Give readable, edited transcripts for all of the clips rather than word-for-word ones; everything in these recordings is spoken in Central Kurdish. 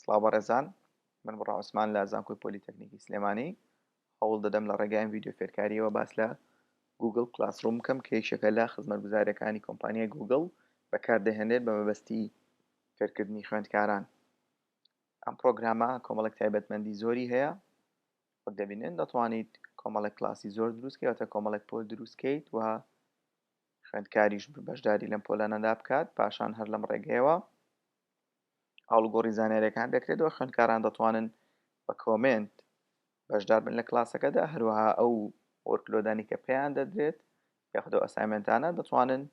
سڵاو بەڕێزان من بڕا عوسمان لە زانکۆی پۆلیتەکنیکی سلێمانی هەوڵ دەدەم لە ڕێگای ئەم ڤیدیۆ فێرکاریەوە باس لە گوگڵ کلاسڕوم بکەم کە یەکێکە لە خزمەتگوزاریەکانی کۆمپانیای گوگڵ بەکاردەهێنرێت بە مەبەستی فێرکردنی خوێندکاران. ئەم پڕۆگرامە کۆمەڵێک تایبەتمەندی زۆری هەیە وەک دەبینن دەتوانیت کۆمەڵێک کلاسی زۆر دروست کەیت واتە کۆمەڵێک پۆل دروست کەیت و خوێندکاریش بەشداری لەم پۆلانەدا بکات پاشان هەر لەم ڕێگەیەوە ئاڵوگۆڕی زانیاریەکان دەکرێت و خوێندکاران دەتوانن بە comment بەشدار بن لە کلاسەکەدا هەروەها ئەو workload انی کە پێیان دەدرێت یاخود ئەو assignment انە دەتوانن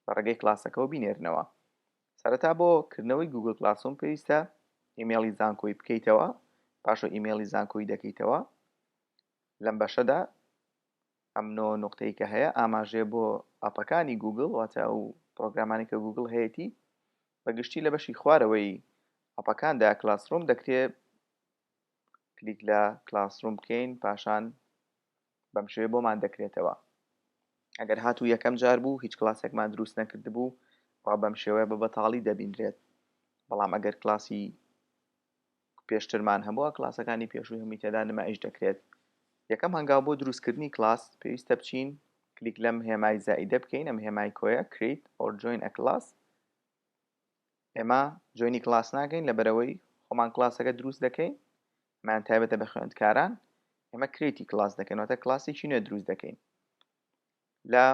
لە ڕێگەی کلاسەکەەوە بینێرنەوە. سەرەتا بۆ کردنەوەی گوگل کلاسروم پێویستە ئیمێڵی زانکۆی بکەیتەوە، پاشۆ ئیمێڵی زانکۆی دەکەیتەوە. لەم بەشەدا ئەم نۆ نوقتەی کە هەیە ئاماژەیە بۆ ئەپەکانی گوگل، واتە ئەو پرۆگرامانەی کە گوگل هەیەتی. بە گشتی لە بەشی خوارەوەی ئەپەکاندا کلاسروم دەکرێت کلیک لە کلاسروم بکەین، پاشان بەم شێوەیە بۆمان دەکرێتەوە. ئەگەر هاتوو یەکەم جار بوو هیچ کلاسێکمان دروست نەکردبوو ئەوا بەم شێوەیە بە بەتاڵی دەبینرێت، بەڵام ئەگەر کلاسی پێشترمان هەبووە کلاسەکانی پێشووی هەمووی تێدا نمایش دەکرێت. یەکەم هەنگاو بۆ دروستکردنی کلاس پێویستە بچین کلیک لەم هێمای زائیدە بکەین، ئەم هێمای کۆیە Create or Join a Class. ئێمە join ی کلاس ناکەین لەبەرەوەی خۆمان کلاسەکە دروست دەکەین، مان تایبەتە بە خوێندکاران. ئێمە create ی کلاس دەکەین، واتە کلاسێکی نوێ دروست دەکەین. لە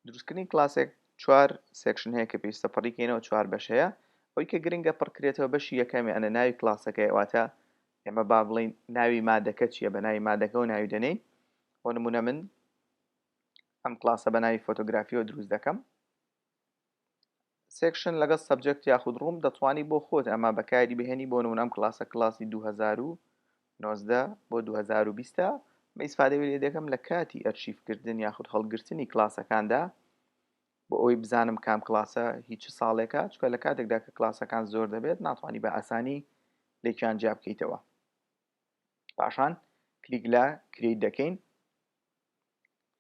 دروستکردنی کلاسێک چوار section هەیە کە پێویستە پڕیکەینەوە، چوار بەش هەیە. ئەوەی کە گرنگە پڕکرێتەوە بەشی یەکەمی ئەنە ناوی کلاسەکەی، واتە ئێمە با بڵین ناوی مادەکە چییە، بە ناوی مادەکەەوە ناوی دەنێین. بۆ نمونە من ئەم کلاسە بە ناوی فۆتۆگرافیەوە دروست دەکەم. section لەگەڵ subject یاخود room دەتوانی بۆ خۆت ئەمە بەکاری بهێنی. بۆ نمونە ئەم کلاسە کلاسی 2019 بۆ 2020 بە ئیسفادەی لێ دەکەم لە کاتی ئەرشیفکردن یاخود هەڵگرتنی کلاسەکاندا بۆ ئەوەی بزانم کام کلاسە هیچ ساڵێکە، چونکە لە کاتێکدا کە کلاسەکان زۆر دەبێت ناتوانانی بە ئاسانی لێکیان جیا بکەیتەوە. پاشان کلیک لە create دەکەین،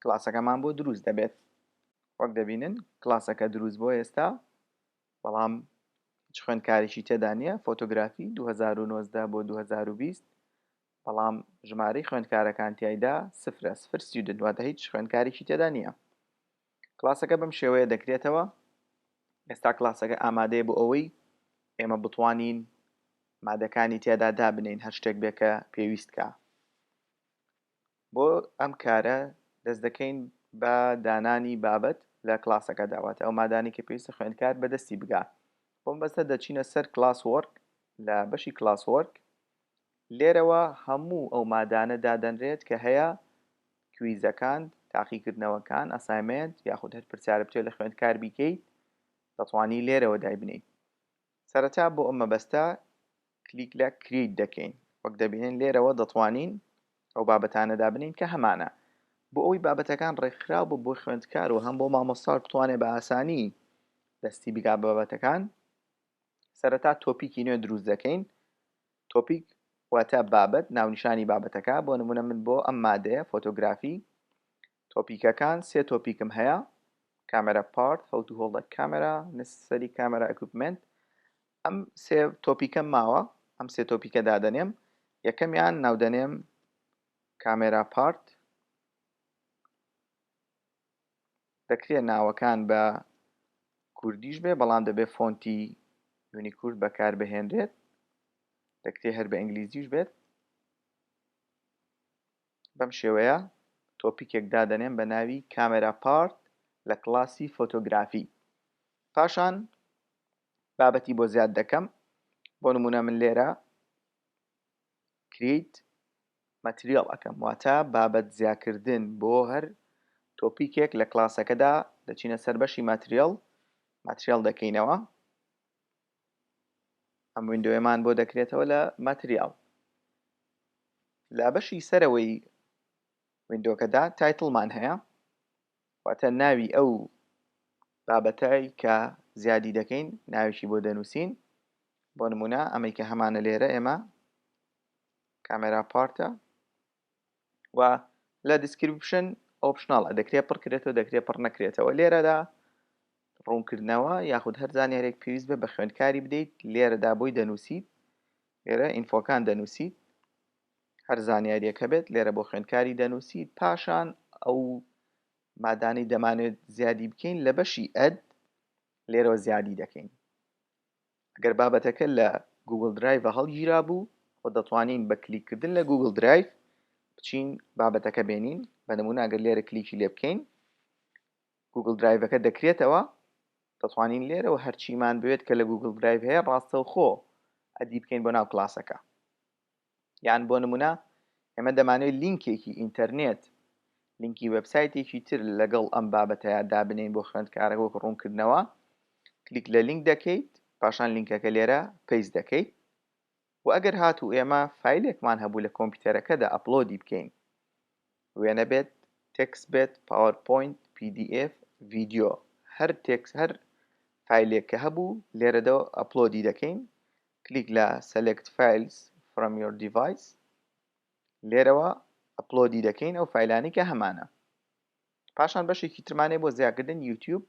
کلاسەکەمان بۆ دروست دەبێت. وەک دەبینن کلاسەکە دروست بۆ ئێستا، بەڵام هیچ خوێندکارێکی تێدا نییە. فۆتۆگرافی 2019 بۆ 2020، بەڵام ژمارەی خوێندکارەکان تیایدا سفرە، سفر student، واتە هیچ خوێندکارێکی تێدا نییە. کلاسەکە بەم شێوەیە دەکرێتەوە. ئێستا کلاسەکە ئامادەیە بۆ ئەوەی ئێمە بتوانین مادەکانی تێدا دابنین، هەر شتێک بێ کە پێویست کە. بۆ ئەم کارە دەست دەکەین بە دانانی بابەت لە کلاسەکەدا، واتە ئەو مادانی کە پێویستە خوێندکار بەدەستی بگا. بۆ مەبەستە دەچینە سەر class work. لە بەشی class work لێرەوە هەموو ئەو مادانە دادەنرێت کە هەیە، quiz ەکان، تاقیکردنەوەکان، assignment یاخود هەر پرسیارە بتوێت لە خوێندکار بیکەیت دەتوانی لێرەوە دایبنیت. سەرەتا بۆ ئەم مەبەستە کلیک لە create دەکەین. وەک دەبینن لێرەوە دەتوانین ئەو بابەتانە دابنین کە هەمانە. بۆ ئەوەی بابەتەکان ڕێکخراو بۆ بۆ خوێندکار و هەم بۆ مامۆستاش بتوانێت بە ئاسانی دەستی بگا بە بابەتەکان، سەرەتا topic ی نوێ دروست دەکەین. topic واتە بابەت، ناونیشانی بابەتەکە. بۆ نمونە من بۆ ئەم مادەیە فۆتۆگرافی topic ەکان سێ topic م هەیە، camera part، how to hold a camera، necessary camera equipment. ئەم سێ topic ەم ماوە، ئەم سێ topic ە دادەنێم. یەکەمیان ناودەنێم camera part. دەکرێت ناوەکان بە کوردیش بێ، بەڵام دەبێت فۆنتی یونیکورد بەکاربهێنرێت. دەکرێت هەر بە ئینگلیزیش بێت. بەم شێوەیە topic ێک دادەنێم بە ناوی camera part لە کلاسی فۆتۆگرافی. پاشان بابەتی بۆ زیاد دەکەم. بۆ نمونە من لێرە create material ئەەکەم، واتە بابەت زیاکردن بۆ هەر topic ێک لە کلاسەکەدا. دەچینە سەر بەشی material، material دەکەینەوە، ئەم window یەمان بۆ دەکرێتەوە لە material. لە بەشی سەرەوەی window کەدا title مان هەیە، واتە ناوی ئەو بابەتای کە زیادی دەکەین ناوێکی بۆ دەنووسین. بۆ نمونە ئەمەی کە هەمانە لێرە ئێمە camera part ە و لە description optional ە، دەکرێت پڕکرێتەوە دەکرێت پڕ نەکرێتەوە. لێرەدا ڕوونکردنەوە یاخود هەر زانیارێک پێویست بە بە خوێندکاری بدەیت لێرەدا بۆی دەنووسیت. لێرە info کان دەنووسیت، هەر زانیاریەک هەبێت لێرە بۆ خوێندکاری دەنووسیت. پاشان ئەو مادانەی دەمانەوێت زیادی بکەین لە بەشی add لێرەوە زیادی دەکەین. ئەگەر بابەتەکە لە Google Drive هەڵگیرا بوو و دەتوانین بە کلیککردن لە Google Drive بچین بابەتەکە بێنین. بە نمونە ئەگەر لێرە کلیکی لێ بکەین Google Drive ەکە دەکرێتەوە، دەتوانین لێرەوە هەرچیمان بوێت کە لە Google Drive هەیە ڕاستەوخۆ add ی بکەین بۆ ناو کلاسەکە. یان بۆ نمونە ئێمە دەمانەوێت لینکێکی ئینتەرنێت، لینکی وێبسایتێکی تر لەگەڵ ئەم بابەتەیا دابنێین بۆ خوێندکارەکە وەک ڕوونکردنەوە، کلیک لە لینک دەکەیت، پاشان لینکەکە لێرە paste دەکەیت. و ئەگەر هاتوو ئێمە فایلێکمان هەبوو لە کۆمپیوتەرەکەدا upload ی بکەین، وێنە بێت، text بێت، PowerPoint، PDF، ڤیدیۆ، هەر text هەر فایلێک کە هەبوو لێرەدا upload ی دەکەین. کلیک لە Select Files from your device لێرەوە upload ی دەکەین ئەو فایلانەی کە هەمانە. پاشان بەشێکی ترمانەیە بۆ زیاکردن یوتیوب.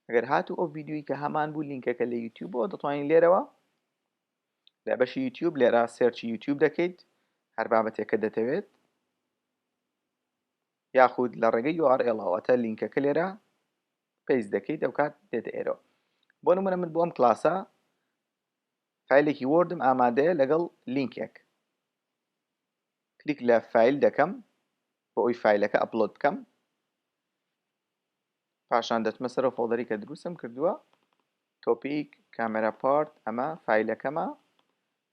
ئەگەر هاتوو ئەو ڤیدیۆی کە هەمان بوو لینکەکە لە یوتیوبەوە دەتوانین لێرەوە لە بەشی یوتیوب لێرە search ی یوتیوب دەکەیت هەر بابەتێک کە دەتەوێت، یاخود لە ڕێگەی URL واتە لینکەکە لێرە paste دەکەیت، ئەو کات دێتە ئێرەوە. بۆ نمونە من بۆ ئەم کلاسە فایلێکی Word م ئامادەیە لەگەڵ لینکێک. کلیک لە فایل دەکەم بۆ ئەوی فایلەکە upload بکەم. پاشان دەچمە سەر folder ی کە دروستم کردووە، topic camera part، ئەمە فایلەکەمە.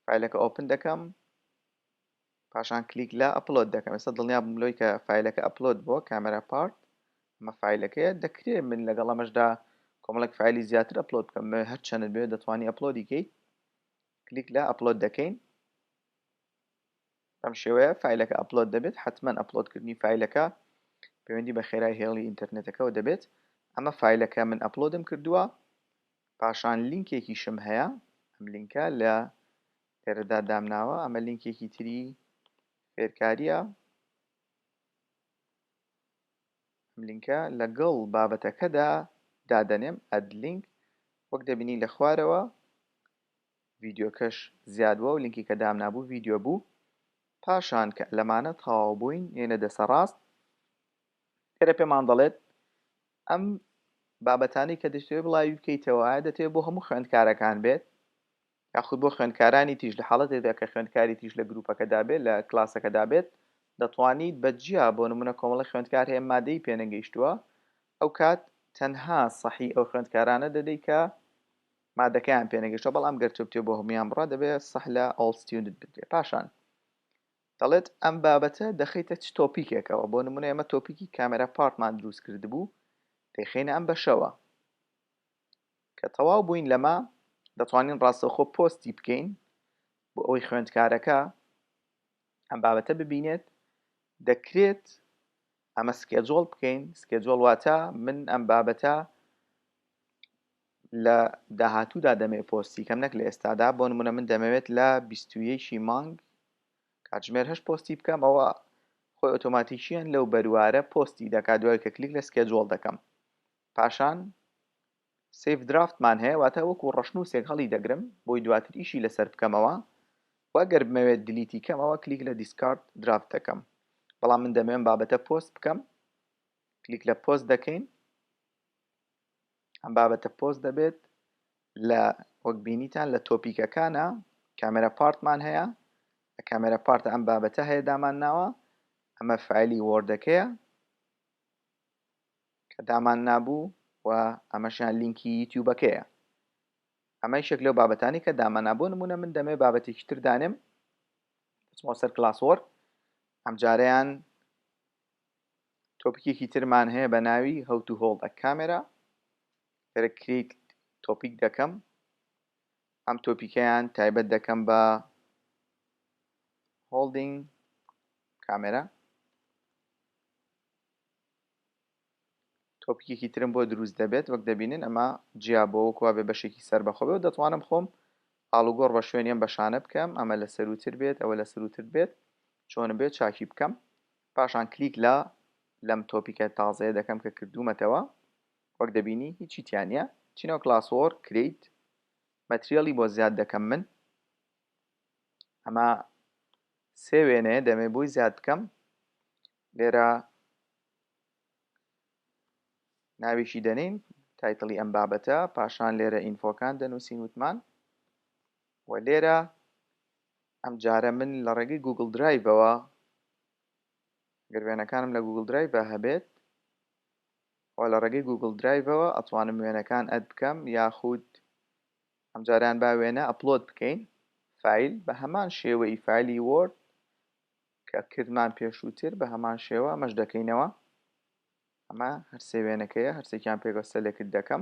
فایلەکە open دەکەم، پاشان کلیک لە upload دەکەم. ئێستا دڵنیا بووم لەوەی کە فایلەکە upload بووە. camera part ئەمە فایلەکەیە. دەکرێت من لەگەڵ ئەمەشدا کۆمەڵێک فایلی زیاتر upload بکەم، هەر چەندت بێت دەتوانی upload ی کەیت. کلیک لە upload دەکەین، بەم شێوەیە فایلەکە upload دەبێت. حتمما upload کردنی فایلەکە پەیوەندی بە خێرای هێڵی ئینتەرنێتەکەوە دەبێت. ئەمە فایلەکە من upload م کردووە. پاشان لینکێکیشم هەیە، ئەم لینکە لە لێرەدا دامناوە. ئەمە لینکێکی تری فێرکاریە. ئەم لینکە لەگەڵ بابەتەکەدا دادەنێم، add link. وەک دەبینی لە خوارەوە ڤیدیۆکەش زیاد بووە و لینکی کە دامنابوو ڤیدیۆ بوو. پاشان کە لەمانە تەواو بووین یێنە دەسە ڕاست، لێرە پێمان دەڵێت ئەم بابەتانەی کە دەتەوێت بڵاوی بکەیتەوە ئایا دەتەوێت بۆ هەموو خوێندکارەکان بێت یاخود بۆ خوێندکارانی تیژ. لە حاڵەتێکدا کە خوێندکاری تیژ لە گروپەکەدا بێت، لە کلاسەکەدا بێت، دەتوانیت بە جیا، بۆ نمونە کۆمەڵی خوێندکار هەیە مادەی پێنەگەیشتووە، ئەو کات تەنها سەحی ئەو خوێندکارانە دەدەی کە مادەکەیان پێنەگەیشتووە، بەڵام گەر تۆ بتەوێت بۆ هەموویان بڕا دەبێت سەح لە all student بدرێت. پاشان دەڵێت ئەم بابەتە دەخەیتە چ topic ێکەوە. بۆ نمونە ئێمە topic ی camera part مان دروست کردبوو، دەیخەینە ئەم بەشەوە. کە تەواو بووین لەمە دەتوانین ڕاستەوخۆ پۆستی بکەین بۆ ئەوەی خوێندکارەکە ئەم بابەتە ببینێت. دەکرێت ئەمە schedule بکەین. schedule واتە من ئەم بابەتە لە داهاتوودا دەمەوێت پۆستی کەم نەک لە ئێستادا. بۆ نمونە من دەمەوێت لە 21 مانگ کاتژمێر 8 پۆستی بکەم، ئەوە خۆی ئۆتۆماتیکیان لەو بەروارە پۆستی دەکات دوای کە کلیک لە schedule دەکەم. پاشان save draft مان هەیە، واتە وەکو ڕەشنووسێک هەڵی دەگرم بۆی دواتر ئیشی لەسەر بکەمەوە، و ئەگەر بمەوێت delete ی کەمەوە کلیک لە discard draft دەکەم. بەڵام من دەمەوێت بابەتە پۆست بکەم، کلیک لە پۆست دەکەین، ئەم بابەتە پۆست دەبێت. لە وەک بینیتان لە topic ەکانە camera part مان هەیە، لە camera part ە ئەم بابەتە هەیە دامان ناوە. ئەمە فایلی Word ەکەیە کە دامان نابوو و ئەمەشیان لینکی یوتیوبەکەیە. ئەمە یەکێک لەو بابەتانی کە دامانا. بۆ نمونە من دەمەوێت بابەتێکی تر دانێم، دەچمەوە سەر classwork. ئەمجارەیان topic ێکی ترمان هەیە بە ناوی how to hold a camera. لێرە create topic دەکەم، ئەم topic ەیان تایبەت دەکەم بە holding camera. topic ێکی ترم بۆ دروست دەبێت. وەک دەبینن ئەمە جیا بۆ وەکو بێ بەشێکی سەربەخۆ بێ و دەتوانم خۆم ئاڵوگۆڕ بە شوێنی ئەم بەشانە بکەم، ئەمە لە سەروتر بێت، ئەوە لە سەروتر بێت، چۆنم بێت چاکی بکەم. پاشان کلیک لە لەم topic ە تازەیە دەکەم کە کردوومەتەوە. وەک دەبینی هیچی تیا نییە. چینەوە classwork create material ی بۆ زیاد دەکەم من. ئەمە سێ وێنەیە دەمێ بۆی زیاد بکەم لێرە ناویشی دەنین title ی ئەم بابەتە پاشان لێرە info کان دەنووسین وتمان و لێرە ئەم جارە من لە ڕێگەی Google Drive ەوە گەر وێنەکانم لە Google Drive هەبێت و لە ڕێگەی Google Drive ەوە ئەتوانم وێنەکان add بکەم یاخود ئەمجارەیان با وێنە upload بکەین file بە هەمان شێوەی file ی Word کە کردمان پێشووتر بە هەمان شێوە ئەمەش دەکەینەوە ئەمە هەرسێ وێنەکەیە هەرسێکیان پێکەوە select دەکەم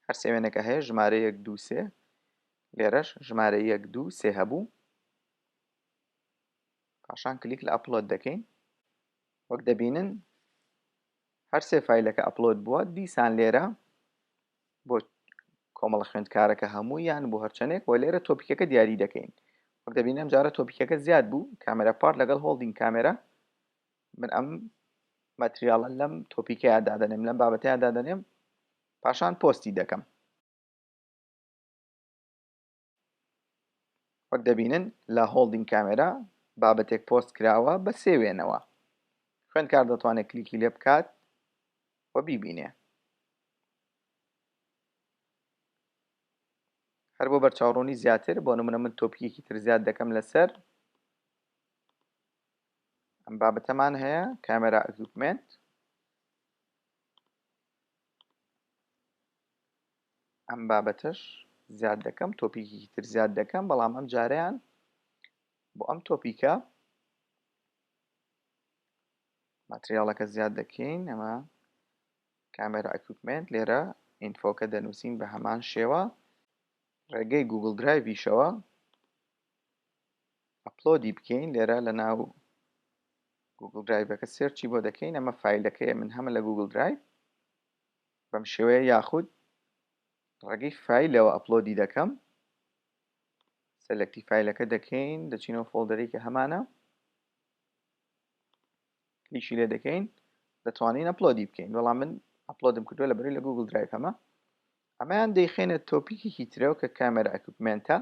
هەرسێ وێنەکە هەیە ژمارە یەک دوو سێ لێرەش ژمارە یەک دوو سێ هەبوو پاشان کلیک لە upload دەکەین وەک دەبینن هەر سێ file ەکە upload بووە دیسان لێرە بۆ کۆمەڵە خوێندکارەکە هەموو یان بۆ هەرچەندێک وە لێرە topic ەکە دیاری دەکەین وەک دەبینم جارە topic ەکە زیاد بوو camera part لەگەڵ holding camera من ئەم material ە لەم topic ەیە دادەنێم لەم بابەتەیە دادەنێم پاشان پۆستی دەکەم وەک دەبینن لە holding camera بابەتێک پۆست کراوە بە سێ وێنەوە. خوێندکار دەتوانێت کلیکی لێ بکات و بیبینێ. هەر بۆ بەرچاوڕوونی زیاتر بۆ نمونە من topic ێکی تر زیاد دەکەم لەسەر ئەم بابەتەمان هەیە camera equipment ئەم بابەتەش زیاد دەکەم topic ێکی تر زیاد دەکەم بەڵام ئەم جارەیان بۆ ئەم topic ە material ەکە زیاد دەکەین ئەمە camera equipment لێرە info کە دەنووسین بە هەمان شێوە ڕێگەی Google Drive یشەوە upload ی بکەین لێرە لە ناو Google Drive ەکە search ی بۆ دەکەین ئەمە file ەکەیە من هەمە لە Google Drive بەم شێوەیە یاخود ڕێگەی file ەوە upload ی دەکەم select ی file ەکە دەکەین دەچینەوە folder ێکی هەمانە کلیکی لێ دەکەین دەتوانین upload ی بکەین بەڵام من upload م کردووە لە بەری لە Google Drive هەمە ئەمەیان دەیخێنە topic ێکی ترەوە کە camera equipment ە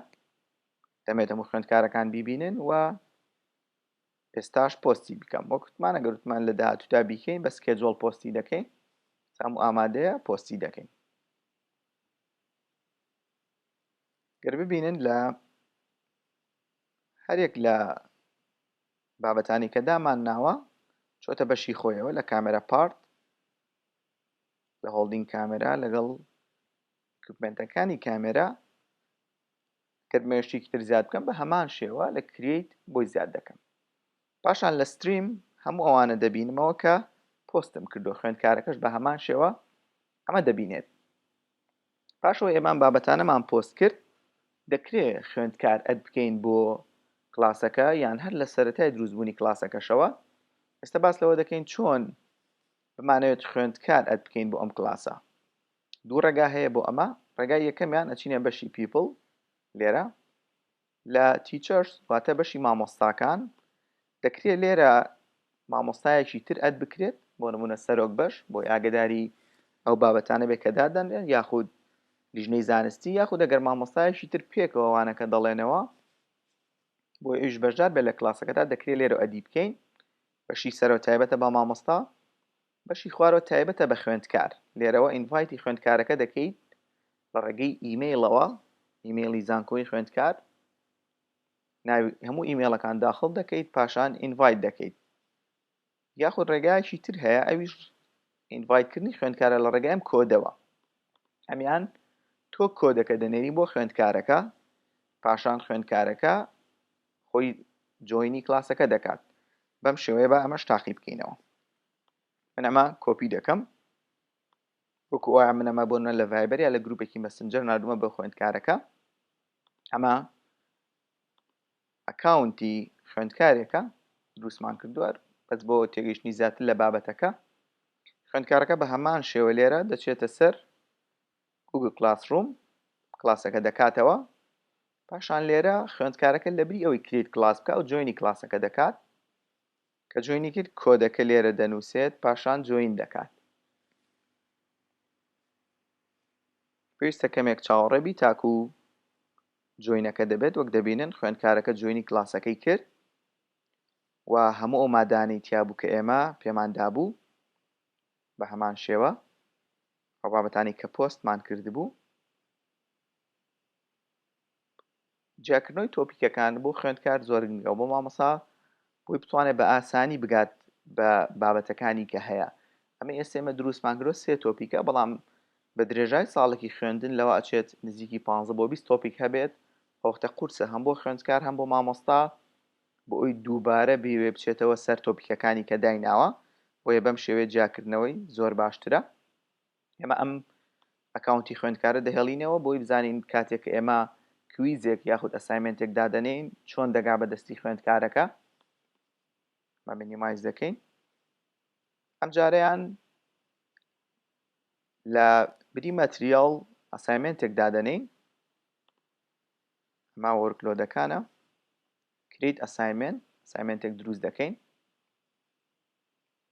دەمێت هەموو خوێندکارەکان بیبینن و ئێستاش پۆستی بکەم وەک وتمان ئەگەر وتمان لە داهاتوودا بیکەین بە schedule پۆستی دەکەین هەموو ئامادەیە پۆستی دەکەین گەر ببینن لە هەرێک لە بابەتانی کە دامان ناوە چۆتە بەشی خۆیەوە لە camera part لە holding camera لەگەڵ equipment ەکانی کامێرا گەر بمەوێت شتێکی تر زیاد بکەم بە هەمان شێوە لە create بۆی زیاد دەکەم پاشان لە stream هەموو ئەوانە دەبینمەوە کە پۆستم کردو خوێندکارەکەش بە هەمان شێوە ئەمە دەبینێت پاشەوە ئێمان بابەتانەمان پۆست کرد دەکرێ خوێندکار add بکەین بۆ کلاسەکە یان هەر لە سەرەتای دروستبوونی کلاسەکەشەوە ئێستا باس لەوە دەکەین چۆن بمانەوێت خوێندکار add بکەین بۆ ئەم کلاسە دوو ڕێگا هەیە بۆ ئەمە ڕێگای یەکەمیان ئەچینە بەشی people لێرە لە teachers واتە بەشی مامۆستاکان دەکرێت لێرە مامۆستایەکی تر add بکرێت بۆ نمونە سەرۆک بەش بۆ ئاگداری ئەو بابەتانە بێت کە دادەنرێن یاخود لیژنەی زانستی یاخود ئەگەر مامۆستایەکی تر پێکەوە وانەکە دەڵێنەوە بۆ ئیش بەشدار بێت لە کلاسەکەدا دەکرێت لێرە add ی بکەین بەشی سەرەوە تایبەتە بە مامۆستا بەشی خوارەوە تایبەتە بە خوێندکار، لێرەوە invite ی خوێندکارەکە دەکەیت لە ڕێگەی ئیمەیڵەوە، ئیمەیڵی زانکۆی خوێندکار، ناوی هەموو ئیمەیڵەکان داخڵ دەکەیت پاشان invite دەکەیت. یاخود ڕێگایەکی تر هەیە ئەویش invite کردنی خوێندکارە لە ڕێگای ئەم کۆدەوە. ئەمیان تۆ کۆدەکە دەنێری بۆ خوێندکارەکە پاشان خوێندکارەکە خۆی join ی کلاسەکە دەکات. بەم شێوەیە با ئەمەش تاقی بکەینەوە. من ئەمە کۆپی دەکەم وەکو ئەوە من ئەمە بۆ لە Viber یا لە گروپێکی Messenger نردومە بە خوێندکارەکە ئەمە account ی خوێندکارێکە دروستمان کردووە بەس بۆ تێگەیشتنی زیاتر لە بابەتەکە خوێندکارەکە بە هەمان شێوە لێرە دەچێتە سەر Google Classroom کلاسەکە دەکاتەوە پاشان لێرە خوێندکارەکە لەبری ئەوەی create class بکە و join ی کلاسەکە دەکات کە join ی کرد کۆدەکە لێرە دەنووسێت پاشان join دەکات. پێویستە کەمێک چاوەڕێ بی تاکو. join ەکە دەبێت وەک دەبینن خوێندکارەکە join ی کلاسەکەی کرد و هەموو ئەو مادانەی تیابوو کە ئێمە پێمان دابوو بە هەمان شێوە ئەو بابەتانی کە پۆستمان کردبوو. جیاکردنەوەی topic ەکان بۆ خوێندکار زۆر گرنگە و بۆ مامۆسا بۆی بتوانێت بە ئاسانی بگات بە بابەتەکانی کە هەیە. ئەمە ئێستا ئێمە دروستمان کردووە سێ topic ە، بەڵام بە درێژای ساڵێکی خوێندن لەوە ئەچێت نزیکی 15 بۆ 20 topic هەبێت. ئەو وەختە قورسە هەم بۆ خوێندکار هەم بۆ مامۆستا بۆ ئەوی دووبارە بیەوێ بچێتەوە سەر topic ەکانی کە دایناوە. بۆیە بەم شێوەیە جیاکردنەوەی زۆر باشترە. ئێمە ئەم account ی خوێندکارە دەهێڵینەوە بۆی بزانین کاتێک کە ئێمە quiz ێک یاخود assignment ێک دادەنێین چۆن دەگا بە دەستی خوێندکارەکە. بە minimize دەکەین. ئەم جارەیان لە بری material assignment ێک دادەنێین. ئەمە workload ەکانە. Create assignment، assignment ێک دروست دەکەین.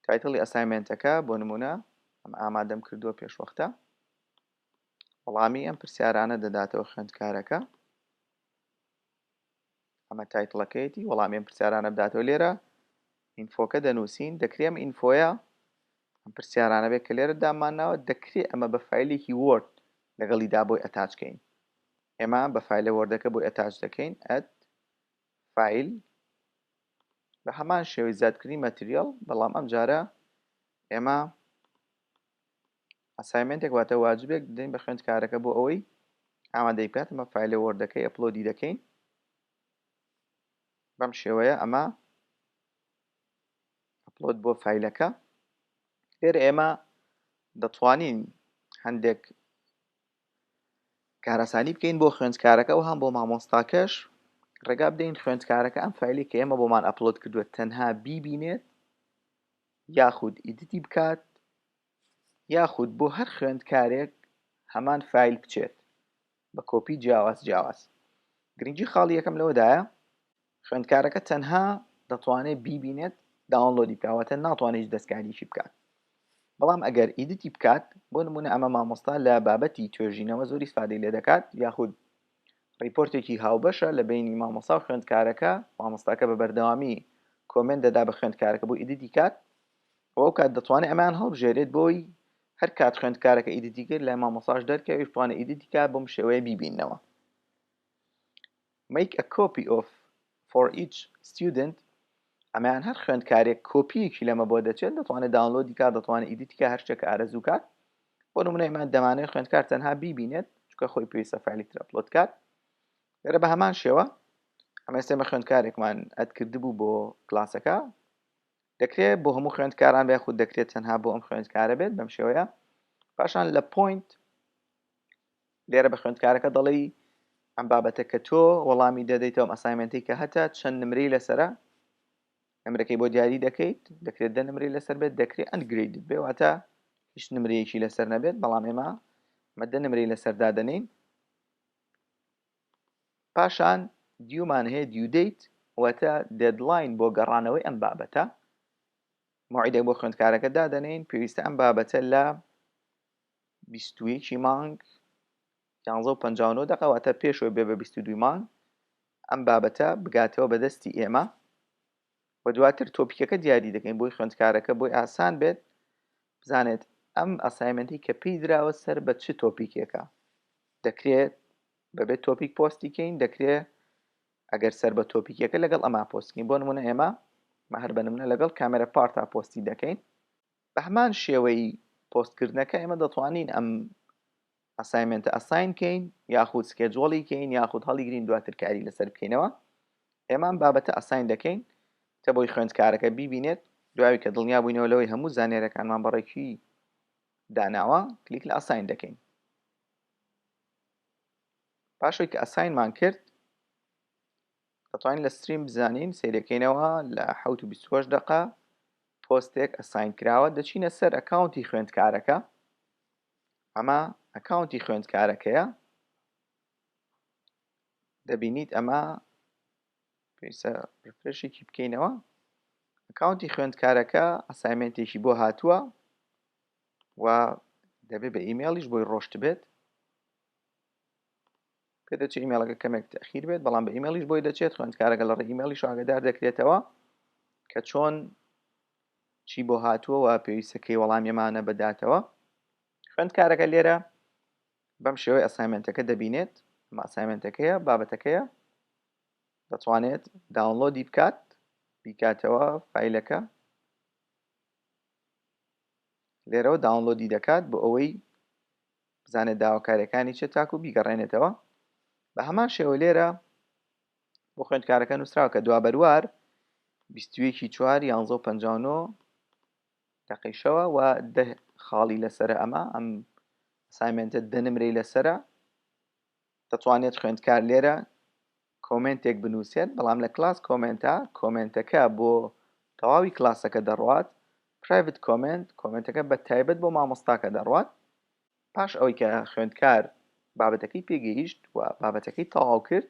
title ی assignment ەکە بۆ نمونە ئەم ئامادەم کردووە پێشوەختە، وەڵامی ئەم پرسیارانە دەداتەوە خوێندکارەکە. ئەمە title ەکەیەتی، وەڵامی ئەم پرسیارانە بداتەوە. لێرە info کە دەنووسین، دەکرێ ئەم info یە ئەم پرسیارانە بێت کە لێرە دامانناوە، دەکرێ ئەمە بە file ێکی Word لەگەڵیدا بۆی attach کەین. ئێمە بە file ە Word ەکە بۆی attach دەکەین، add file بە هەمان شێوەی زیادکردنی material، بەڵام ئەم جارە ئێمە assignment ێک واتە واجبێک دەدەین بە خوێندکارەکە بۆ ئەوەی ئامادەی بکات. ئەمە file ە Word ەکەی upload ی دەکەین بەم شێوەیە. ئەمە upload بۆ file ەکە. لێرە ئێمە دەتوانین هەندێک کاراسانی بکەین بۆ خوێندکارەکە و هەم بۆ مامۆستاکەش. ڕێگا بدەین خوێندکارەکە ئەم file ی کە ئێمە بۆمان upload کردووە تەنها بیبینێت یاخود edit ی بکات، یاخود بۆ هەر خوێندکارێک هەمان file بچێت بە کۆپی جیاواز جیاواز. گرنگی خاڵی یەکەم لەوەدایە خوێندکارەکە تەنها دەتوانێت بیبینێت، download ی بکات، واتە ناتوانێت هیچ دەستکاریی بکات. بەڵام ئەگەر edit ی بکات، بۆ نمونە ئەمە مامۆستا لە بابەتی توێژینەوە زۆر ئیسفادەی لێ دەکات، یاخود report ێکی هاوبەشە لە بینی مامۆستا و خوێندکارەکە، مامۆستاکە بە بەردەوامی comment دەدا بە خوێندکارەکە بۆ edit ی کات، ئەو کات دەتوانێت ئەمان هەڵبژێرێت بۆی هەر کات خوێندکارەکە edit ی کرد لای مامۆستاش دەرکەوێت، بتوانێت edit ی کات بۆم شێوەیە بیبینەوە. Make a copy of for each student، ئەمەیان هەر خوێندکارێک کۆپیەکی لەمە بۆ دەچێت، دەتوانێت download ی کات، دەتوانێت edit ی کات، هەر شتێک ئارەزوو کات. بۆ نمونە ئێمە دەمانەوێت خوێندکار تەنها بیبینێت، چونکە خۆی پێویستە file ی تر upload کات. لێرە بە هەمان شێوە ئەمە ئێستا ئێمە خوێندکارێکمان add کردبوو بۆ کلاسەکە، دەکرێت بۆ هەموو خوێندکاران بێ خود دەکرێت تەنها بۆ ئەم خوێندکارە بێت بەم شێوەیە. پاشان لە point لێرە بە خوێندکارەکە دەڵێی ئەم بابەتە کە تۆ وەڵامی دەدەیتەوە، ئەم assignment ەی کە هەتە چەند نمرەی لەسرە، نمرەکەی بۆ دیاری دەکەیت. دەکرێت دە نمرەی لەسەر بێت، دەکرێت ungraded بێ، واتە هیچ نمرەیەکی لەسەر نەبێت، بەڵام ئێمە مە دە نمرەی لەسەر دادەنین. پاشان due مان هەیە، due date واتە deadline بۆ گەڕانەوەی ئەم بابەتە. موعیدێک بۆ خوێندکارەکە دادەنین، پێویستە ئەم بابەتە لە 21 مانگ 11:59 دقە، واتە پێشەوە بێ بە 22 مانگ، ئەم بابەتە بگاتەوە بەدەستی ئێمە. و دواتر topic ەکە دیاری دەکەین بۆی خوێندکارەکە بۆی ئاسان بێت بزانێت ئەم assignment ی کە پێی دراوە سەر بە چ topic ێکە. دەکرێت بەبێت topic پۆستی کەین، دەکرێت ئەگەر سەر بە topic ێکە لەگەڵ ئەما پۆستکەین. بۆ نمونە ئێمە مە هەر بە نمونە لەگەڵ camera part ا پۆستی دەکەین. بە هەمان شێوەی پۆستکردنەکە ئێمە دەتوانین ئەم assignment ە assign کەین یاخود schedule ی کەین یاخود هەڵیگرین دواتر کاری لەسەر بکەینەوە. ئێمە ئەم بابەتە assign دەکەین کە بۆی خوێندکارەکە بیبینێت. دوای کە دڵنیا بووینەوە لەوەی هەموو زانیاریەکانمان بەڕێکی داناوە، کلیک لە assign دەکەین. پاشەوەی کە assign مان کرد دەتوانین لە stream بزانین، سەیرەکەینەوە لە 7:28 دقە پۆستێک assign کراوە. دەچینە سەر account ی خوێندکارەکە. ئەمە account ی خوێندکارەکەیە، دەبینیت ئەمە پێویستە refresh ێکی بکەینەوە. account ی خوێندکارەکە assignment ێکی بۆ هاتووە و دەبێت بە ئیمێڵیش بۆی ڕۆشت بێت. پێدەچێت ئیمێڵەکە کەمێک تەخیر بێت بەڵام بە ئیمێڵیش بۆی دەچێت خوێندکارەکە لە ڕێی ئیمێڵیش ئاگادار دەکرێتەوە کە چۆن چی بۆ هاتووە و پێویستە کەی وەڵامی ئەمانە بداتەوە. خوێندکارەکە لێرە بەم شێوەی assignment ەکە دەبینێت. ئەمە assignment ەکەیە، بابەتەکەیە. دەتوانێت download ی بکات، بیکاتەوە فایلەکە. لێرەوە download ی دەکات بۆ ئەوەی بزانێت داواکاریەکانی چێت تاکو بیگەڕێنێتەوە. بە هەمان شێوە لێرە بۆ خوێندکارەکە نووسراوە کە دوابەروار 21 چوار 11:59 دەقەی شەوە و 10 خاڵی لەسەرە. ئەمە ئەم assignment ە 10 نمرەی لەسەرە. دەتوانێت خوێندکار لێرە comment ێک بنووسێت، بەڵام لە class comment ا comment ەکە بۆ تەواوی کلاسەکە دەڕوات. private comment، comment ەکە بە تایبەت بۆ مامۆستاکە دەڕوات. پاش ئەوەی کە خوێندکار بابەتەکەی پێگەیشت و بابەتەکەی تەواو کرد،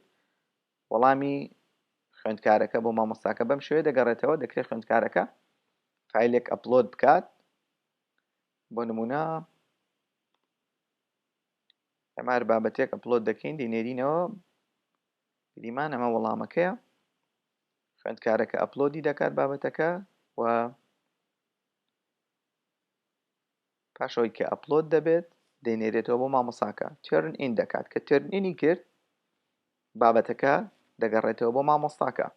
وەڵامی خوێندکارەکە بۆ مامۆستاکە بەم شێوەیە دەگەڕێتەوە. دەکرێت خوێندکارەکە فایلێک upload بکات. بۆ نمونە ئێمە هەر بابەتێک upload دەکەین دەینێرینەوە، گریمان ئەمە وەڵامەکەیە. خوێندکارەکە upload ی دەکات بابەتەکە و پاشەوەی کە upload دەبێت دەینێرێتەوە بۆ مامۆساکە، turn in دەکات. کە turn in ی کرد بابەتەکە دەگەڕێتەوە بۆ مامۆستاکە.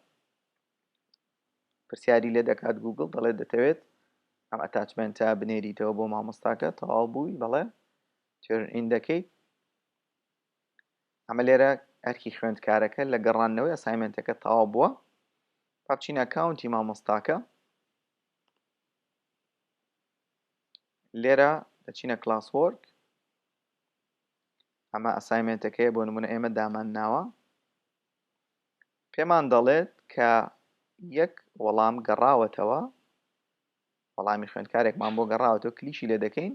پرسیاری لێ دەکات گوگڵ، دەڵێت دەتەوێت ئەم attachment ە بنێریتەوە بۆ مامۆستاکە؟ تەواو بووی، بەڵێ، turn in دەکەیت. ئەمە لێرە ئەرکی خوێندکارەکە لە گەڕاندنەوەی assignment ەکە تەواو بووە. با بچینە account ی مامۆستاکە. لێرە دەچینە classwork. ئەمە assignment ەکەیە، بۆ نمونە ئێمە دامان ناوە. پێمان دەڵێت کە یەک وەڵام گەڕاوەتەوە، وەڵامی خوێندکارێکمان بۆ گەڕاوەتەوە. کلیکی لێ دەکەین،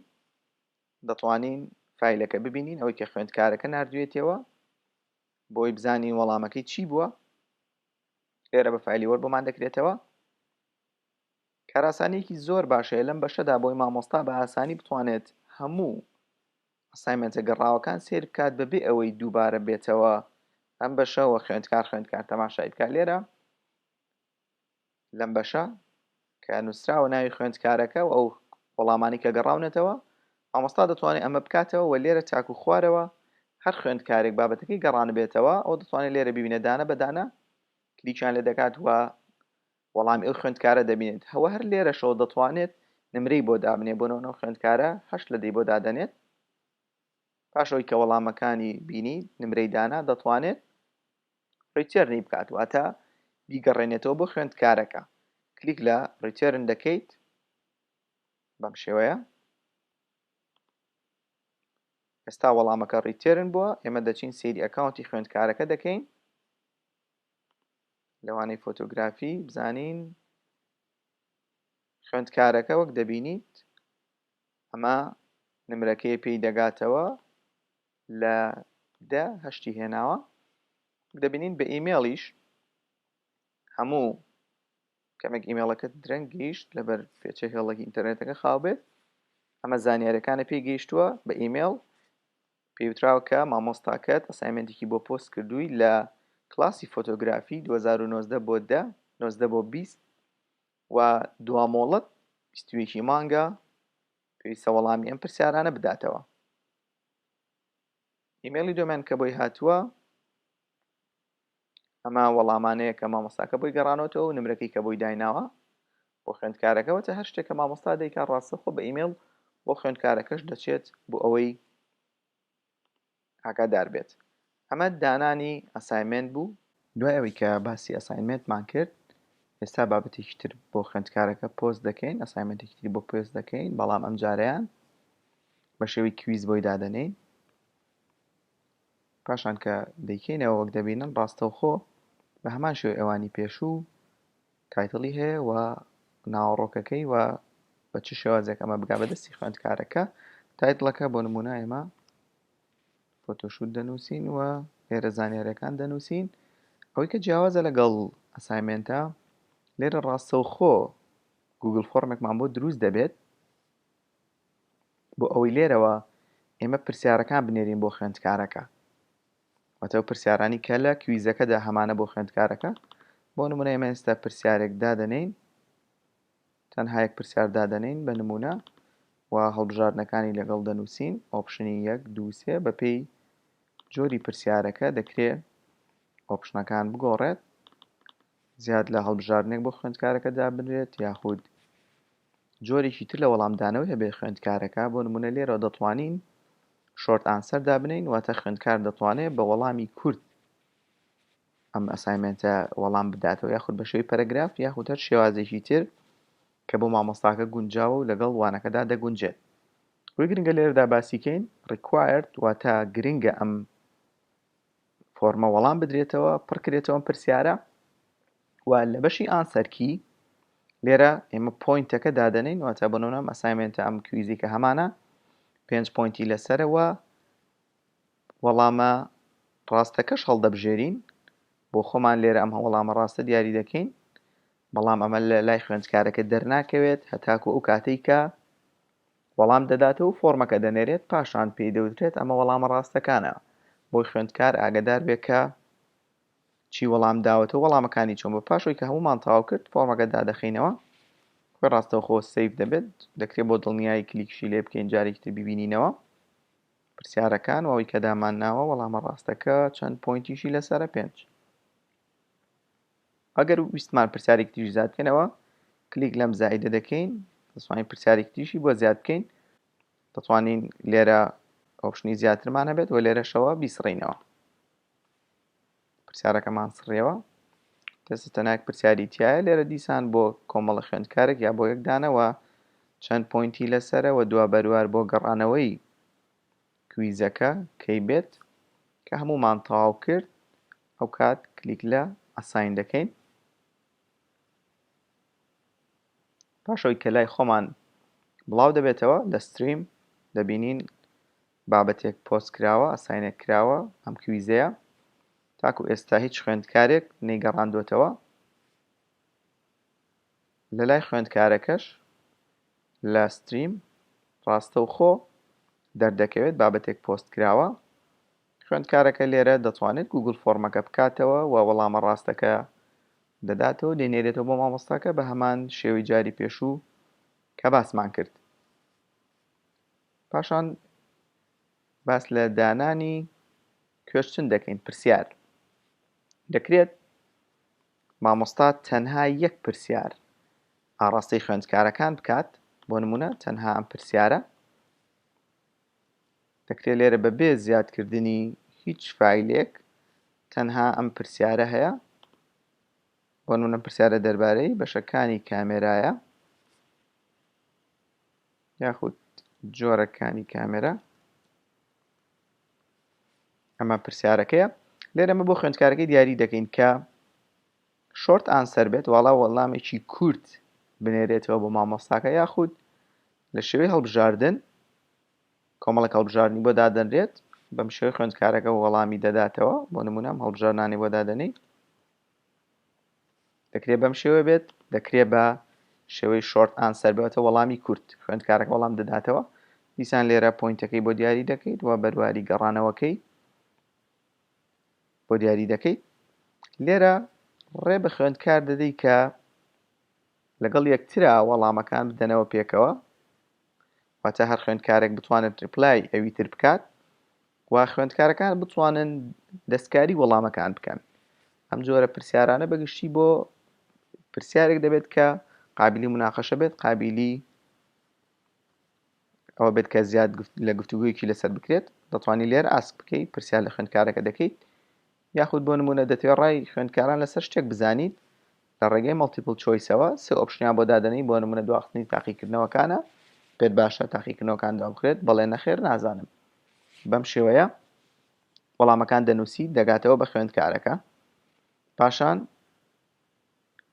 دەتوانین فایلەکە ببینین ئەوەی کە خوێندکارەکە نردوێتەوە بۆی بزانین وەڵامەکەی چی بووە. لێرە بە فایلی Word بۆمان دەکرێتەوە. کاراسانیەکی زۆر باشەیە لەم بەشەدا بۆی مامۆستا بە ئاسانی بتوانێت هەموو assignment ە گەڕاوەکان سەیر بکات بەبێ ئەوەی دووبارە بێتەوە ئەم بەشەوە خوێندکار خوێندکار تەماشای بکات. لێرە لەم بەشە کە نووسراوە ناوی خوێندکارەکە و ئەو وەڵامانی کە گەڕاونەتەوە، مامۆستا دەتوانێت ئەمە بکاتەوە و لێرە تاکو خوارەوە هەر خوێندکارێک بابەتەکەی گەڕانبێتەوە ئەو دەتوانێت لێرە ببینە دانە بە دانە کلیکیان لێ دەکات و وەڵامی ئەو خوێندکارە دەبینێت. هەوە هەر لێرەشەوە دەتوانێت نمرەی بۆ دابنێ، بۆ نمونە ئەو خوێندکارە 8 لە 10 بۆ دادەنێت. پاش ئەوەی کە وەڵامەکانی بینی نمرەی دانا، دەتوانێت return ی بکات، واتە بیگەڕێنێتەوە بۆ خوێندکارەکە. کلیک لە return دەکەیت بەم شێوەیە. ئێستا وەڵامەکە return بووە. ئێمە دەچین سەیری account ی خوێندکارەکە دەکەین لەوانەی فۆتۆگرافی، بزانین خوێندکارەکە وەک دەبینیت ئەمە نمرەکەی پێی دەگاتەوە لە 10 هەشتی هێناوە. دەبینین بە ئیمێڵیش هەموو کەمێک ئیمێڵەکە درەنگ گەیشت لەبەر پێچە هێڵێکی ئینتەرنێتەکە خاو بێت، ئەمە زانیاریەکانە پێی گەیشتووە بە ئیمێڵ. پێوتراوە کە مامۆستاکەت assignment ێکی بۆ پۆست کردووی لە کلاسی فۆتۆگرافی 2019 بۆ 10 19 بۆ 20 و دوامۆڵەت 21 مانگە، پێویستە وەڵامی ئەم پرسیارانە بداتەوە. ئیمێڵی دۆمێن کە بۆی هاتووە ئەمە وەڵامانەیە کە مامۆستاکە بۆی گەڕانەوەتەوە و نمرەکەی کە بۆی دایناوە بۆ خوێندکارەکەوە. تا هەر شتێک کە مامۆستا دەیکا ڕاستەخۆ بە ئیمێڵ بۆ خوێندکارەکەش دەچێت بۆ ئەوەی ئاگادار بێت. ئەمە دانانی assignment بوو. دوای ئەوەی کە باسی assignment مان کرد، ئێستا بابەتێکی تر بۆ خوێندکارەکە پۆست دەکەین، assignment ێکی تری بۆ پۆست دەکەین، بەڵام ئەم جارەیان بە شێوەی quiz بۆی دادەنێین. پاشان کە دەیکەینەوە وەک دەبینن ڕاستەوخۆ بە هەمان شێوەی ئەوانی پێشوو title ی هەیە و ناوەڕۆکەکەی و بە چ شێوازێک ئەمە بگا بەدەستی خوێندکارەکە. title ەکە بۆ نمونە ئێمە photoshoot دەنووسین و لێرە زانیاریەکان دەنووسین. ئەوەی کە جیاوازە لەگەڵ assignment ە، لێرە ڕاستەوخۆ Google Form ێکمان بۆ دروست دەبێت بۆ ئەوەی لێرەوە ئێمە پرسیارەکان بنێرین بۆ خوێندکارەکە. واتە ئەو پرسیارانی کە لە quiz ەکەدا هەمانە بۆ خوێندکارەکە. بۆ نمونە ئێمە ئێستا پرسیارێک دادەنێین، تەنها یەک پرسیار دادەنێین بە نمونە و هەڵبژاردنەکانی لەگەڵ دەنووسین، option ی یەک، دوو، سێ، بەپێی جۆری پرسیارەکە دەکرێ option ەکان بگۆڕێت، زیاد لە هەڵبژاردنێک بۆ خوێندکارەکە دابنرێت یاخود جۆرێکی تر لە وەڵامدانەوەی هەبێت خوێندکارەکە، بۆ نمونە لێرەوە دەتوانین short answer دابنێین، واتە خوێندکار دەتوانێت بە وەڵامی کورت ئەم assignment ە وەڵام بداتەوە یاخود بە شێوەی پەرەگراف یاخود هەر شێوازێکی تر کە بۆ مامۆستاکە گونجاوە و لەگەڵ وانەکەدا دەگونجێت. ئەوەی گرنگە لێرەدا باسی کەین required واتە گرنگە ئەم فۆرمە وەڵام بدرێتەوە پڕکرێتەوە ئەم پرسیارە و لە بەشی answer key لێرە ئێمە point ەکە دادەنین واتە بۆ نمونە ئەم assignment ە ئەم quiz ی کە هەمانە پێنج point ی لەسەرەوە وەڵامە ڕاستەکەش هەڵدەبژێرین بۆ خۆمان لێرە ئەم وەڵامە ڕاستە دیاری دەکەین بەڵام ئەمە لە لای خوێندکارەکە دەرناکەوێت هەتاکو ئەو کاتەی کە وەڵام دەداتەوە و فۆرمەکە دەنێرێت پاشان پێی دەوترێت ئەمە وەڵامە ڕاستەکانە بۆی خوێندکار ئاگدار بێ کە چی وەڵام داوەتەوە وەڵامەکانی چۆن بە پاشەوەی کە هەمومان تەواو کرد فۆرمەکە دادەخینەوە خۆی ڕاستەوخۆ save دەبێت دەکرێت بۆ دڵنیایی کلیکشی لێ بکەین جارێکی تر ببینینەوە پرسیارەکان و ئەوەی کە دامان ناوە وەڵامە ڕاستەکە چەند point یشی لەسەرە پێنج. ئەگەر ویستمان پرسیارێکی تریش زیاد بکەینەوە کلیک لەم زائیدە دەکەین دەتوانین پرسیارێکی تریشی بۆ زیاد بکەین دەتوانین لێرە option ی زیاترمان هەبێت و لێرەشەوە بیسڕینەوە پرسیارەکەمان سڕیەوە تەسە تەناک پرسیاری تایە لێرە دیسان بۆ کۆمەڵە خوێندکارێک یا بۆ یەک دانەوە چەند point ی لەسەرە و دوا بەروار بۆ گەڕانەوەی quiz ەکە کەی بێت کە هەمومان تەواو کرد ئەوکات کلیک لە assign دەکەین پاشەوەی کە لای خۆمان بڵاو دەبێتەوە لە stream دەبینین بابەتێک پۆست کراوە assign ێک کراوە ئەم quiz ەیە تاکو ئێستا هیچ خوێندکارێک نەیگەڕاندوێتەوە لە لای خوێندکارەکەش لە stream ڕاستەوخۆ دەردەکەوێت بابەتێک پۆست کراوە خوێندکارەکە لێرە دەتوانێت گوگل فۆرمەکە بکاتەوە و وەڵامە ڕاستەکە دەداتەوە دەینێرێتەوە بۆ مامۆستاکە بە هەمان شێوەی جاری پێشوو کە باسمان کرد. پاشان باس لە دانانی question دەکەین پرسیار دەکرێت مامۆستا تەنها یەک پرسیار ئاڕاستەی خوێندکارەکان بکات بۆ نمونە تەنها ئەم پرسیارە دەکرێت لێرە بەبێ زیادکردنی هیچ فایلێک تەنها ئەم پرسیارە هەیە بۆ نمونە پرسیارە دەربارەی بەشەکانی کامێرایە یاخود جۆرەکانی کامێرا ئەمە پرسیارەکەیە لێرەمە بۆ خوێندکارەکەی دیاری دەکەین کە short answer بێت واڵا وەڵامێکی کورت بنێرێتەوە بۆ مامۆستاکە یاخود لە شێوەی هەڵبژاردن کۆمەڵێک هەڵبژاردنی بۆ دادەنرێت بەم شێوەی خوێندکارەکە وەڵامی دەداتەوە بۆ نمونە ئەم هەڵبژاردنانەی بۆ دادەنێی دەکرێت بەم شێوە بێت دەکرێت بە شێوەی short answer بێتە وەڵامی کورت خوێندکارەکە وەڵام دەداتەوە دیسان لێرە point ەکەی بۆ دیاری دەکەیت و بەرواری گەڕانەوەکەی بۆ دیاری دەکەیت لێرە ڕێ بە خوێندکار دەدەی کە لەگەڵ یەکترا وەڵامەکان بدەنەوە پێکەوە واتە هەر خوێندکارێک بتوانێت reply ئەوی تر بکات و خوێندکارەکان بتوانن دەستکاری وەڵامەکان بکەن ئەم جۆرە پرسیارانە بەگشتی بۆ پرسیارێک دەبێت کە قابلی مناقەشە بێت قابلی ئەوە بێت کە زیاد لە گفتوگویەکی لەسەر بکرێت دەتوانانی لێر ask بکەیت پرسیار لە خوێندکارەکە دەکەیت یاخود بۆ نموونە دەتەوێت ڕای خوێندکاران لەسەر شتێک بزانیت لە ڕێگەی multiple choice ەوە سێ option یان بۆ دادەنێی بۆ نموونە دواخستنی تاقیکردنەوەکانە پێت باشە تاقیکردنەوەکان دوابخرێت بەڵێ نەخێر نازانم بەم شێوەیە وەڵامەکان دەنووسیت دەگاتەوە بە خوێندکارەکە پاشان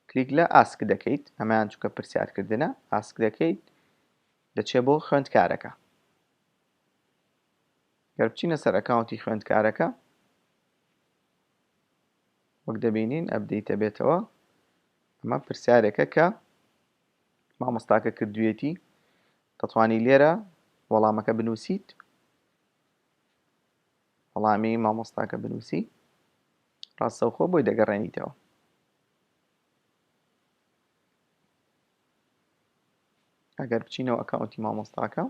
کلیک لە ask دەکەیت ئەمەیان چونکە پرسیارکردنە ask دەکەیت دەچێ بۆ خوێندکارەکە گەر بچینە سەر account ی خوێندکارەکە وەک دەبینین update دەبێتەوە ئەمە پرسیارێکە کە مامۆستاکە کردوێتی دەتوانی لێرە وەڵامەکە بنووسیت. وەڵامی مامۆستاکە بنووسی ڕاستەوخۆ بۆی دەگەڕێنیتەوە. ئەگەر بچینەوە ئەکاونتی مامۆستاکە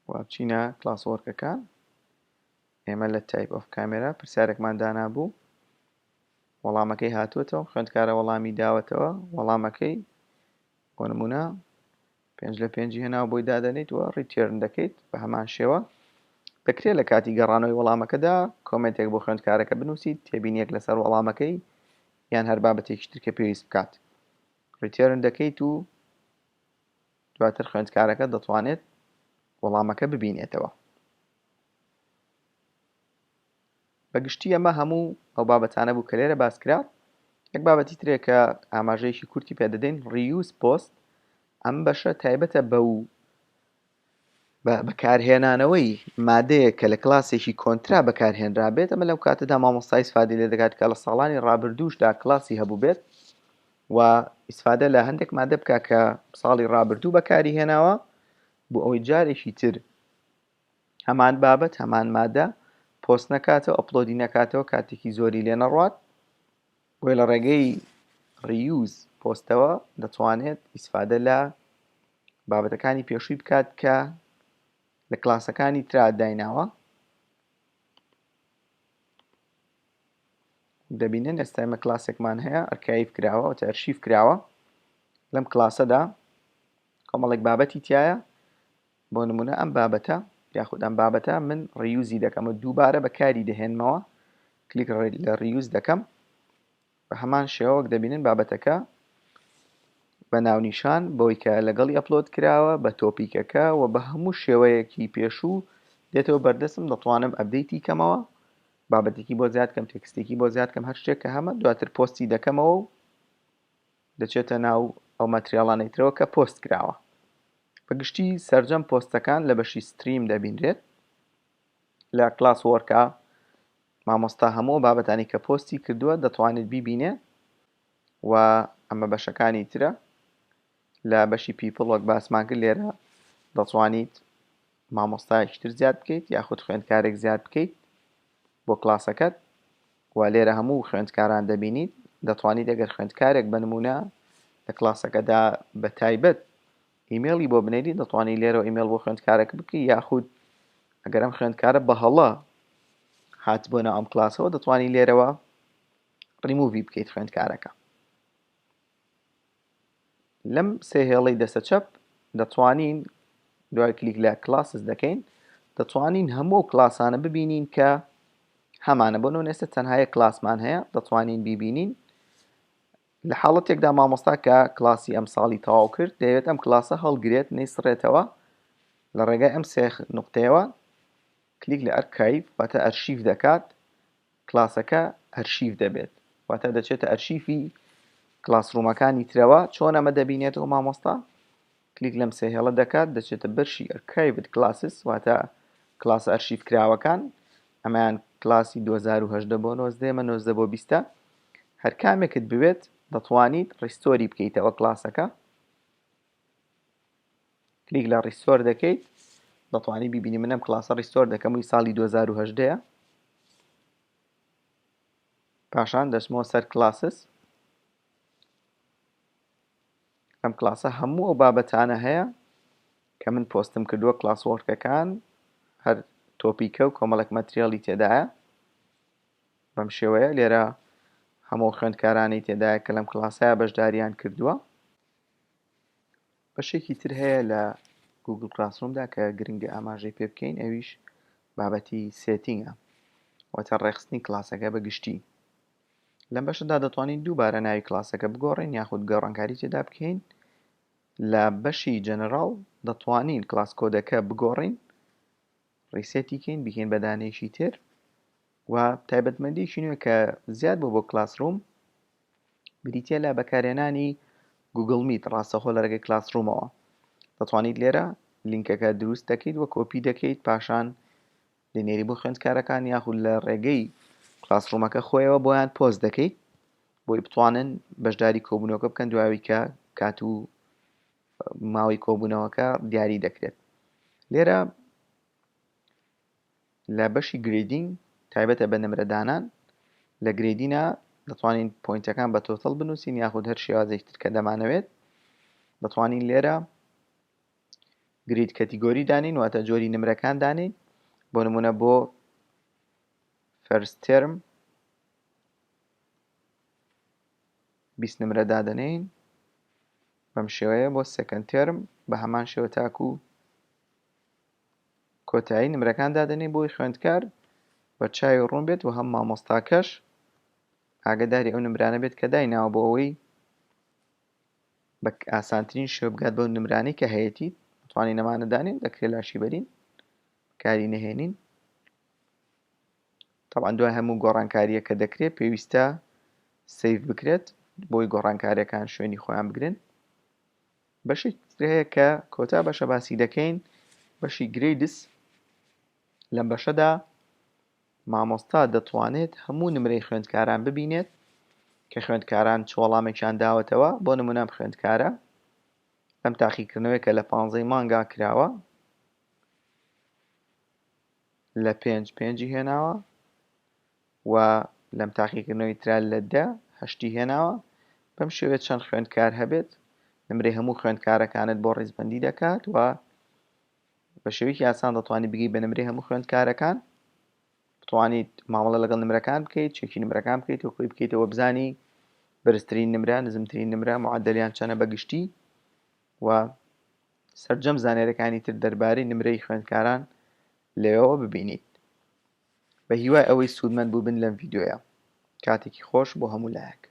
و بچینە classwork ەکان ئێمە لە type of camera پرسیارێکمان دانابوو وەڵامەکەی هاتووەتەوە خوێندکارە وەڵامی داوەتەوە وەڵامەکەی بۆ نمونە پێنج لە پێنجی هێناوە بۆی دادەنیت و return دەکەیت بە هەمان شێوە دەکرێت لە کاتی گەڕانەوەی وەڵامەکەدا comment ێک بۆ خوێندکارەکە بنووسیت تێبینیەک لەسەر وەڵامەکەی یان هەر بابەتێکی تر کە پێویست بکات return دەکەیت و دواتر خوێندکارەکە دەتوانێت وەڵامەکە ببینێتەوە. بە گشتی ئەمە هەموو ئەو بابەتانە بوو کە لێرە باس کرا. یەک بابەتی ترێ کە ئاماژەیەکی کورتی پێ دەدەین reuse post ئەم بەشە تایبەتە بەو بە بەکارهێنانەوەی مادەیەک کە لە کلاسێکی کۆنترا بەکارهێنرابێت ئەمە لەو کاتەدا مامۆستا ئیسفادەی لێ دەکات کە لە ساڵانی ڕابردووشدا کلاسی هەبووبێت و ئیسفادە لە هەندێک مادە بکە کە ساڵی ڕابردوو بەکاری هێناوە بۆ ئەوەی جارێکی تر هەمان بابەت هەمان مادە پۆست نەکاتەوە upload ی نەکاتەوە کاتێکی زۆری لێ نەڕوات بۆیە لە ڕێگەی reuse post ەوە دەتوانێت ئیسفادە لە بابەتەکانی پێشووی بکات کە لە کلاسەکانی ترا دایناوە دەبینن ئێستا ئێمە کلاسێکمان هەیە archive کراوە واتە ئەرشیف کراوە لەم کلاسەدا کۆمەڵێک بابەتی تایە بۆ نمونە ئەم بابەتە یاخود ئەم بابەتە من reuse ی دەکەم و دووبارە بەکاری دەهێنمەوە کلیک لە reuse دەکەم بە هەمان شێوە وەک دەبینن بابەتەکە بە ناونیشان بەوەی کە لەگەڵی upload کراوە بە topic ەکە و بە هەموو شێوەیەکی پێشوو دێتەوە بەردەستم دەتوانم update ی کەمەوە بابەتێکی بۆ زیاد کەم تێکستێکی بۆ زیاد کەم هەر شتێک کە هەمە دواتر پۆستی دەکەمەوە و دەچێتە ناو ئەو material انەی ترەوە کە پۆست کراوە. بە گشتی سەرجەم پۆستەکان لە بەشی stream دەبینرێت. لە classwork ا مامۆستا هەموو بابەتانی کە پۆستی کردووە دەتوانێت بیبینێ و ئەمە بەشەکانی ترە. لە بەشی people وەک باسمان کرد لێرە دەتوانیت مامۆستایەکی تر زیاد بکەیت یاخود خوێندکارێک زیاد بکەیت بۆ کلاسەکەت و لێرە هەموو خوێندکاران دەبینیت دەتوانیت ئەگەر خوێندکارێک بە نمونە لە کلاسەکەدا بە تایبەت ئیمێڵی بۆ بنێری دەتوانی لێرەوە ئیمێڵ بۆ خوێندکارەکە بکەی یاخود ئەگەر ئەم خوێندکارە بە هەڵە هات بۆ ناو ئەم کلاسەوە دەتوانی لێرەوە ڕیموڤی بکەیت خوێندکارەکە. لەم سێ هێڵەی دەستە چەپ دەتوانین دوای کلیک لە classes دەکەین دەتوانین هەموو ئەو کلاسانە ببینین کە هەمانە بۆ نمونە ئێستا تەنها یەک کلاسمان هەیە دەتوانین بیبینین لە حاڵەتێکدا مامۆستا کە کلاسی ئەم ساڵی تەواو کرد دەیەوێت ئەم کلاسە هەڵگرێت نەیسڕێتەوە لە ڕێگای ئەم سێ نقطەیەوە کلیک لە archive واتە ئەرشیف دەکات کلاسەکە ئەرشیف دەبێت واتە دەچێتە ئەرشیفی classroom ەکانی ترەوە چۆن ئەمە دەبینێتەوە مامۆستا کلیک لەم سێ هێڵە دەکات دەچێتە بەشی archived classes واتە کلاسە ئەرشیف کراوەکان ئەمەیان کلاسی 2018 بۆ 19 ئەمە 19 بۆ 20 هەر کامێکت بوێت دەتوانیت restore ی بکەیتەوە کلاسەکە کلیک لە restore دەکەیت دەتوانی بیبینی من ئەم کلاسە restore دەکەم وی ساڵی 2018 پاشان دەچمەوە سەر classes ئەم کلاسە هەموو ئەو بابەتانە هەیە کە من پۆستم کردووە classwork ەکان هەر topic ە و کۆمەڵێک material ی تێدایە بەم شێوەیە لێرە هەموو خوێندکارانی تێدایە کە لەم کلاسەیە بەشداریان کردووە بەشێکی تر هەیە لە گوگل کلاسرومدا کە گرنگە ئاماژەی پێ بکەین ئەویش بابەتی setting ە واتە ڕێکخستنی کلاسەکە بە گشتی لەم بەشەدا دەتوانین دووبارە ناوی کلاسەکە بگۆڕین یاخود گۆڕانکاری تێدا بکەین لە بەشی جەنەراڵ دەتوانین class code ەکە بگۆڕین reset ی کەین بیکەین بە دانەیەکی تر و تایبەتمەندیکی نوێ کە زیاد بوو بۆ کلاس ڕوم بریتیە لە بەکارهێنانی گوگل میت ڕاستەخۆ لە ڕێگەی کلاس ڕومەوە دەتوانیت لێرە لینکەکە دروست دەکەیت و کۆپی دەکەیت پاشان دەنێری بۆ خوێندکارەکان یاخود لە ڕێگەی کلاس ڕومەکە خۆیەوە بۆیان پۆست دەکەیت بۆی بتوانن بەشداری کۆبوونەوەکە بکەن دوای کە کات و ماوەی کۆبوونەوەکە دیاری دەکرێت لێرە. لە بەشی grading تایبەتە بە نمرە دانان لە grading ا دەتوانین point ەکان بە total بنووسین یاخود هەر شێوازێکی تر کە دەمانەوێت دەتوانین لێرە grade category دانین واتە جۆری نمرەکان دانین بۆ نمونە بۆ first term 20 نمرە دادەنین بەم شێوەیە بۆ second term بە هەمان شێوە تاکو کۆتایی نمرەکان دادەنێی بۆی خوێندکار بەرچاوی ڕوون بێت و هەم مامۆستاکەش ئاگداری ئەو نمرانە بێت کە دایناوە بۆ ئەوەی بە ئاسانترین شێوە بگات بەو نمرانەی کە هەیەتی توانین نەمانە دانین دەکرێت لاشی بەرین کاری نەهێنین طبعا دوای هەموو گۆڕانکاریە کە دەکرێت پێویستە save بکرێت بۆی گۆڕانکاریەکان شوێنی خۆیان بگرن بەشێکی تر هەیە کە کۆتا بەشە باسی دەکەین بەشی grades لەم بەشەدا مامۆستا دەتوانێت هەموو نمرەی خوێندکاران ببینێت کە خوێندکاران چ وەڵامێکیان داوەتەوە بۆ نمونە ئەم خوێندکارە لەم تاقیکردنەوەی کە لە پانزەی مانگا کراوە لە پێنج پێنجی هێناوە و لەم تاقیکردنەوەی ترا لە دە هەشتی هێناوە بەم شێوەیە چەند خوێندکار هەبێت نمرەی هەموو خوێندکارەکانت بۆ ڕیزبەندی دەکات و بە شێوەیەکی ئاسان دەتوانی بگەی بە نمرەی هەموو خوێندکارەکان بتوانیت مامەڵە لەگەڵ نمرەکان بکەیت چێکی نمرەکان بکەیت و خۆی بکەیتەوە بزانی بەرزترین نمرە نزمترین نمرە معدلیان چەنە بەگشتی و سەرجەم زانیاریەکانی تر دەربارەی نمرەی خوێندکاران لەوێوە ببینیت. بە هیوای ئەوەی سوودمەند بووبن لەم ڤیدیۆیە. کاتێکی خۆش بۆ هەموو لایەک.